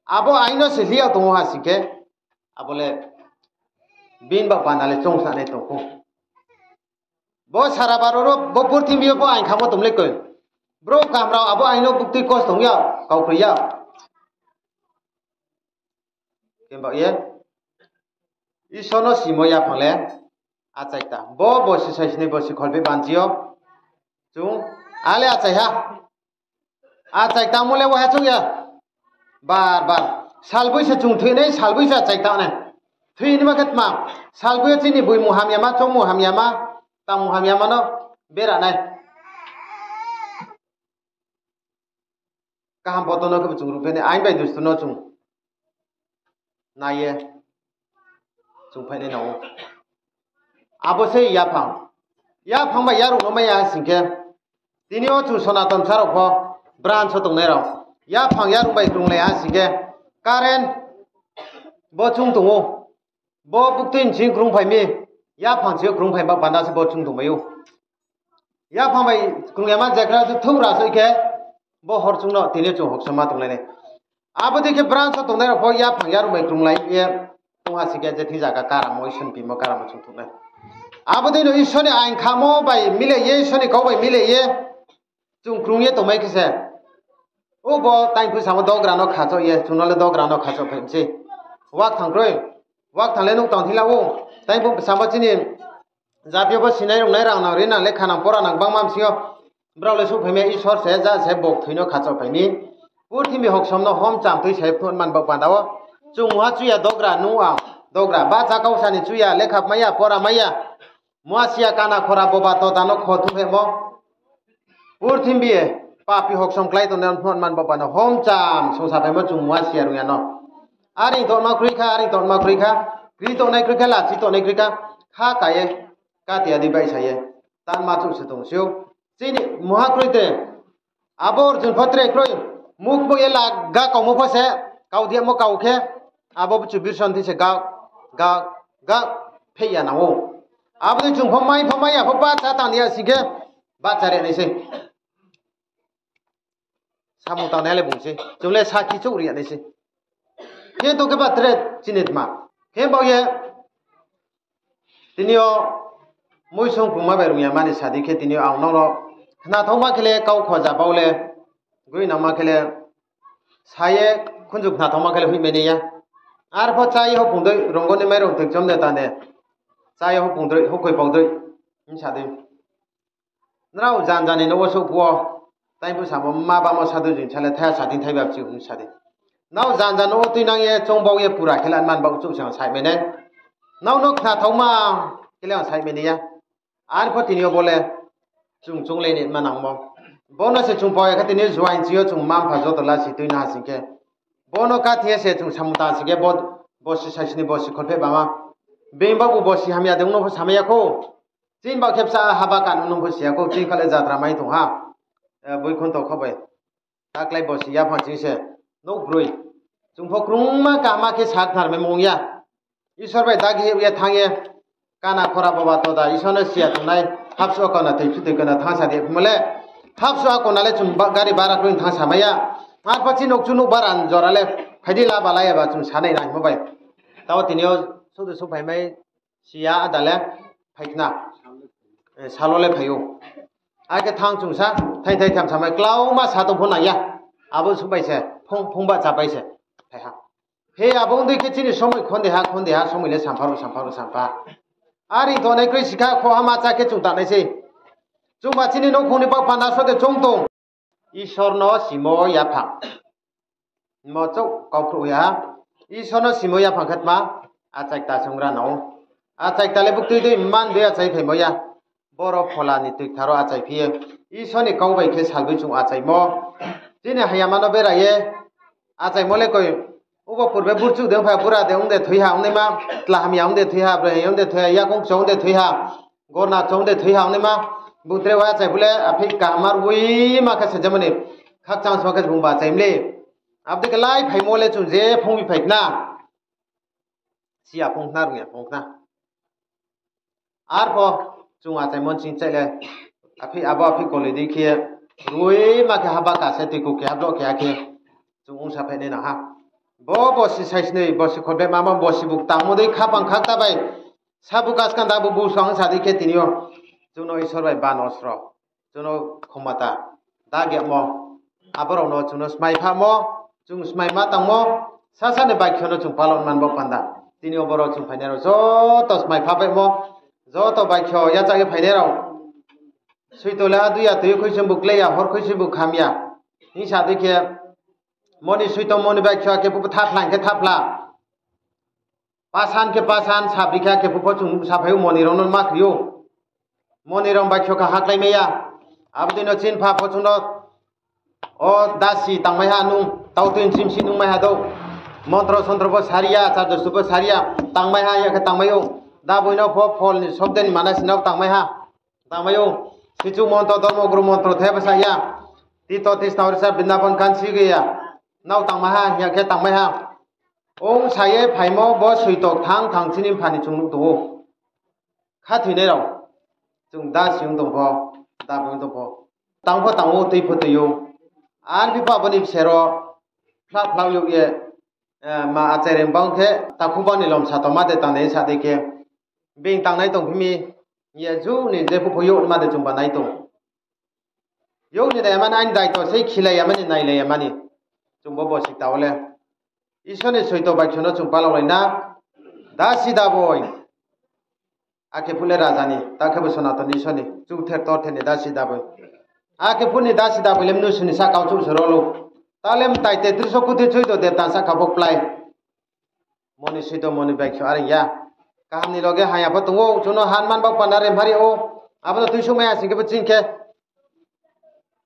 Abo aing no se hli yag tong ou ha sing khe, abo le bini baoh panda le choungsanai tong ou. Bo sara baro ro bo purthimbi yo pho aing khamo tong le koi. Brouh kaham rao abo aing no buktui kosto ong ya, kaukroi ya. Khe baoh ye, Isor no simo yaphang le achai kta. Bo bosi saisni bosi kholpheh banchi yo chung ale achai ha. Achai tangmo le waiha chouh ya. Bar bar. Salboi se chung thoinai, salboi se achai tangnai. Thoinai ma khe tma? Salboi yo chini boimung hamyama, choungmung hamyama, tangmung hamyama no bera nai. Kaham poto no khe bo chung ruhphainai, aing bai dusto no chung nai ye chung phainai nang ou. Abo se yaphang. Yaphang bai yarung no mai ya ha sing khe, tini yo chung Sonaton bsa rao pho branch wo tongnai rao yaphang yarung bai krunglai ha sing khe, current bo chung tong ou. Bo buktui ni sing krungphai mi, yaphang sing yo krungphai ba panda se bo chung tongmai ou. Yaphang bai krung yama jekra se thouhra soi khe, bo hor chung no tini chung hoksoma tonglai nai. Abo dei khe branch wo tongnai rao pho yaphang yarung bai krunglai ye tong ha sing khe, je thing zaga karamo, Isor ni pimo karamo chung thouh nai. Abo dei no Isor ni aing khamo bai mile ye, Isor ni kau bai mile ye chung krung ye tongmai khe se, o bo taingphu samo dogra no khachoh ye, chung no le dogra no khachoh phai mi sei. Wakthang kroi, wakthang le nuh tang thing la ou. Taingphu samo chini jati yo pho sinai rungnai, rang nang, ri nang, lekha nang, pora nang gbangma bsing yo, brao le souhphai mi, Isor se, ja se, bo kthoi no khachoh phai mi. Purthimbi hoksom no homcham tui se phnuh man baoh panda wo, chung mungha chuya dogra, nuh ang dogra, bahcha kau sa ni chuya, lekha mai ya, pora mai ya, mungha siya, kana khora, boba tota no kho thuhphehmo, purthimbi papi hoksom klái tongnai phnuh man baoh panda wo homcham songsa phaimo chung mungha siya rung ya no. Areing tongma kroi kha, areing tongma kroi kha, kri tongnai kroi kha, lachi tongnai kroi kha, kha ka ye, katia di baihsa ye, tanma chouh se tong si ou. Chini mungha kroi de, abo Arjun pho tre kroi, mukbo ye laga kaumo pho se, kau diamo kau khe, abo bchu birson thi se ga, ga, ga, pheh ya nang ou. Abo dei chung pho mai pho mai ya pho bahcha tang ni ya sing khe, bahcha ri nai sei. Samung tangnai le bung sei. Chung le sakhi chouh ri ya nai sei. Khe tong khe ba tre chini tma. Khe baoh ye, tini yo muisong krungma bai rung ya mani sa di khe, tini yo ang nang no khnathaoma khe le kau khoja bau le, goi nangma khe le, sa ye khunju khnathaoma khe le hoihmai nai ya. Arpho chá ye houhpung dei, ronggo ni mairung toikchom de ta de, chá ye houhpung dei, houhkhoi pau dei, hing sa di. Nrao janja ni nouh wo souh phuh wo, taingphu samo mma bamo sadu jing sa le thaiha sa thing thaiba bchi hing sa di. Nrao janja nouh wo tuinang ye choungbau ye pura khe la man baoh chouh se ang saihmai nai. Nrao no khnathaoma khe le ang saihmai nai ya. Arpho tini yo bo le chung chounglai ni ma nangmo. Bo no se chung pau ya khe tini yo juaing ching yo chung mma mpha joto lasi tuina ha sing khe, bo no kathing ye se chung samung tang sing khe, bo, bosi saisni bosi kholpheh bama. Being babu bosi hamya de ong no pho samai ya khou. Chini ba khe bsa haba kan ong no pho si ya khou, chini kha le jatra mai tong ha. Eh, Boikhunto kho bai. Taklái bosi yaphang ching se, nouh broi. Chung pho krungma kaham khe sa khnar mai mung ya. Isor bai dagi ye thanng ye, kana khora boba toda, Isor no siya tongnai, hapsuh akona toi phi toi kona thanngsa di phimo le, hapsuh akona le chung ba-, gari bara kroi thanngsa mai ya. Arpho chini nouh chu nouh bara jora le, phai di la ba la ya ba chung sanai na himo bai. Tao tini yo souh de souhphai mai, siya ada le phai khna. Eh, salo le phai ou. Akhe thanng chung sa, thaing thaing tham samai klauma sa tong pho nang ya. Abo souhphai se, phung, phung bahcha pai se. Phai ha. He abo ong dei khe chini somoi khonde ha, khonde ha, somoi le sampha ro, sampha ro, sampha. Areing tongnai kroi sikha, khoha ma chá khe chung tangnai sei. Chungba chini nouhkhong ni baoh panda so de choung tong. Isor no simo yaphang. Mo chouh kaukhruh ya ha. Isor no simo yaphang khe tma, achai kta se ong ra nang ou. Achai kta le buktui dei man dei achai phaimo ya. Boro phola ni tui kthar wo achai phi ye, Isor ni kau bai khe salboi chung achaimo. Chini hayama no bera ye, achaimo le koi, ubo purbe burchuh de ong phai, bura de ong de thoi ha ongnaima, tla hamya ong de thoi ha, broi hamya ong de thoi ha, yakoung kchou ong de thoi ha, gorna kchou ong de thoi ha ongnaima, bung tre wa achai phu le, aphi kaham ma rui ma khe se jemani, khakchang sma khe se bung ba achai mle. Abo dei khe lai phaimo le chung je phung bi phai khna. Siya phung khna, rung ya phung khna. Arpho chung achaimo ching chai le, aphi abo aphi koli di khe, rui ma khe haba ka se tui ku khe habloh khe akhe, chung ongsa phai nai nang ha. Bo bosi saisnoi, bosi kholbema mo bosi buk tangmo dei khapang khakta bai sabu kaskang da bo busong sa dei khe tini yo chung no Isor bai bano sro, chung no khomota dagemo, abo rao no chung no smai phamo, chung smai ma tangmo, sasa ni baikho no chung palon man bo panda. Tini yo boro chung phainai rao joto smai pha baimo, joto baikho yachak ye phainai rao. Soito le ha dui ya, tui khuisoing bu klei ya, hor khuisoing bu kham ya. Hing sa dei khe, moni soito moni baikho akhe phuh pho thaphla hing khe thaphla. Pasan khe pasan, sabri khe akhe phuh pho chung saphai ou moni rao no ma kri ou. Moni rao baikho kha haklai mai ya. Abo dei no chini pha pho chung no, o dasi tangmai ha nung, tau tui chimsi nungmai ha dou. Montro sontro pho sari ya, achar dostu pho sari ya, tangmai ha, ya khe tangmai ou. Daboi no pho phol ni sobde ni mana si nao tangmai ha. Tangmai ou, sichu montro, dormo guru montro the bsa ya. Tito tisna orisa Brindabon kansi gaya. Nao tangmai ha, hing ya khe tangmai ha. Ong sa ye phaimo bo soito thang thang chini mpha ni chung nuh tong ou. Khathoinai rao. Chung dasi ong tong pho, daboi ong tong pho. Tang pho tang ou, tui pho tui ou. Arphi pho abo ni bsero, phla phla yag ye, ma achai reng bang khe, takhu bang ni lomsa tongma de tangnai sa dei khe. Being tangnai tong phi mi, ye ju ni je phuh pho yag ma de chung ba nai tong. Yag ni nai ya mani, aini daito sei khilai ya mani, nailai ya mani. Chung bo bosi ta wo le. Isor ni soito baikho no chung palok lai na. Dasi daboi. Akhe phuh le raja ni, ta khe bo Sonaton Isor ni, chuther torther ni dasi daboi. Akhe phuh ni dasi daboi le mnusu ni sahka wo chouh se rol ou. Ta le mtai tetris o kuti chuito debta sahka pho kplái. Moni soito moni baikho are ya. Kaham ni loge hamya pho tong ou, chung no han man bak panda re mhari ou. Abo no tuisouhmai ya sing khe bo ching khe.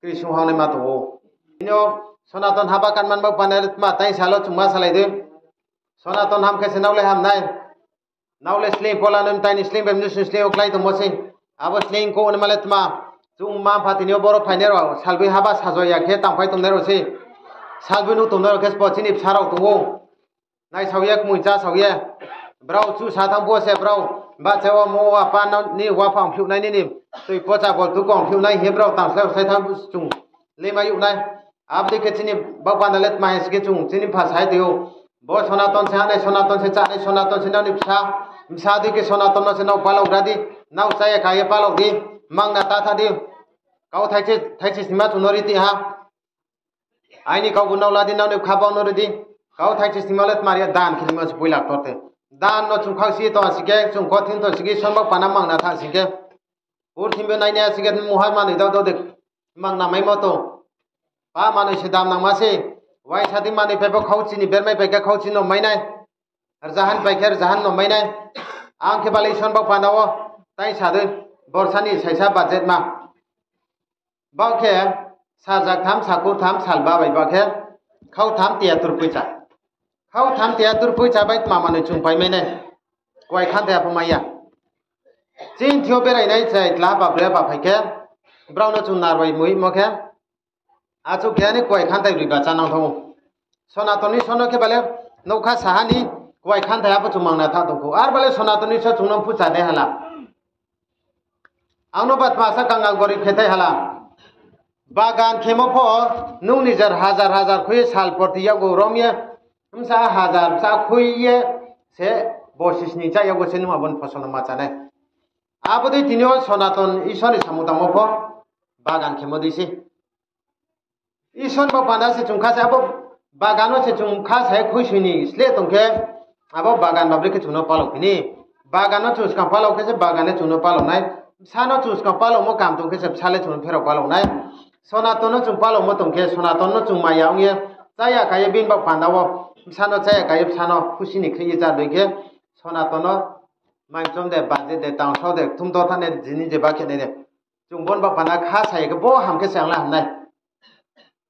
Kri sung hang nai ma tong ou. Tini yo Sonaton haba kan man bak panda le tma tai sal wo chung ma salai dei. Sonaton ham khe se nao le ham nai. Nao le sleing pola no mtai ni sleing bai mnusu ni sleing wo klái tongmo sei. Abo sleing kouh naima le tma. Chung mma mpha tini yo boro phainai rao salboi haba sajo ya khe tangphai tongnai rao sei. Salboi nuh tongnai rao khe sbo chini bsa rao tong ou. Naisao ye kmui chásao ye. Brao chuhsa thanng phuh wo se brao bahcha wo mo apa ni wapha ongphiouh nai nini. Toi pocha bol tukong phiouh nai hing ye brao tangslái rao sai thanng phuh chung lemai youh nai. Abo dei khe chini bak panda le tma hing si khe chung chini mpha sai toi ou. Bo Sonaton se hanai, Sonaton se chánai, Sonaton se nrao ni bsa. Bsa dei khe Sonaton no se nrao palok ra di. Nrao cháya ka ye palok di. Mangna ta tha di. Kau thaichi snima chung no ri ti ha. Aini kau bo nrao la di, nrao ni kha bau no ri di. Kau thaichi snima le tma ri ya, dan khe nima se poila ktor te. Dan no chung khausi tong si khe, chung kothing tong si khe, Isor bak panda mangna tha si khe. Purthimbi nainai si khe, muha manoi dao dao de mangna maimo tong. Pa manoi se dam nangma se. Waisa di manoi phai pho khauchi ni bermai pai khe khauchi no mai nai. Rzahan pai khe rzahan no mai nai. Ang khe bale Isor bak panda wo tai sa dei, borsa ni saisa budget ma. Bak khe sajak tham, sakur tham, sal ba bai bak khe khau tham tiyatur poicha. Khau tham tiyatur poicha bai tma manoi chung paimai nai. Kuai khanthai apho mai ya. Chini thing yo berai nai chrai tla ba bre ba phai khe, brao no chung narbai muimo khe, achouh khe ani kuai khanthai broi ba chánang thanng ou. Sonaton ni Isor no khe bale nougkha saha ni kuai khanthai apho chung mangna tha tong khou. Ar bale Sonaton ni Isor chung no phuh chánai hala. Ang no ba tma sa kangal gorib khe thai hala. Bagan khemo pho nung nijer hajar hajar khui ye sal porti yakgu rom ye, bsa hajar bsa khui ye se bosi sning chá yakgu se nung abo ni phosol no ma chánai. Abo dei tini yo Sonaton Isor ni samung tangmo pho bagan khemo dei se. Isor ni bak panda se chung kha se abo bagan no se chung kha sa ye khuisoi ni sleh tong khe, abo bagan ba bre khe chung no palok phi ni. Bagan no chung skang palok khe se bagan le chung no palok nai. Bsa no chung skang palokmo kam tong khe se bsa le chung no pherao palok nai. Sonaton no chung palokmo tong khe, Sonaton no chung maya ong ye, cháya ka ye bini bak panda wo, bsa no cháya ka ye bsa no khusi ni khe ye chá dei khe, Sonaton no maichom de, baje de, tangsao de, kthum dotha nai de, jini je ba khe nai de. Chung bo ni bak panda kha sa ye khe bo ham khe se ang le ham nai.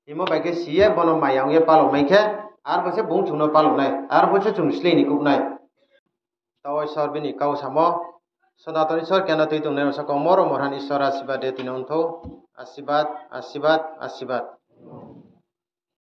Himo bai khe si ye bo no maya ong ye palok mai khe, arpho se bung chung no palok nai, arpho se chung slei ni kouh nai. Tao Isor bini kau samo, Sonaton Isor keno tui tongnai rao sa kongmo rao morhan Isor asibad de tini ongthou, asibad, asibad, asibad.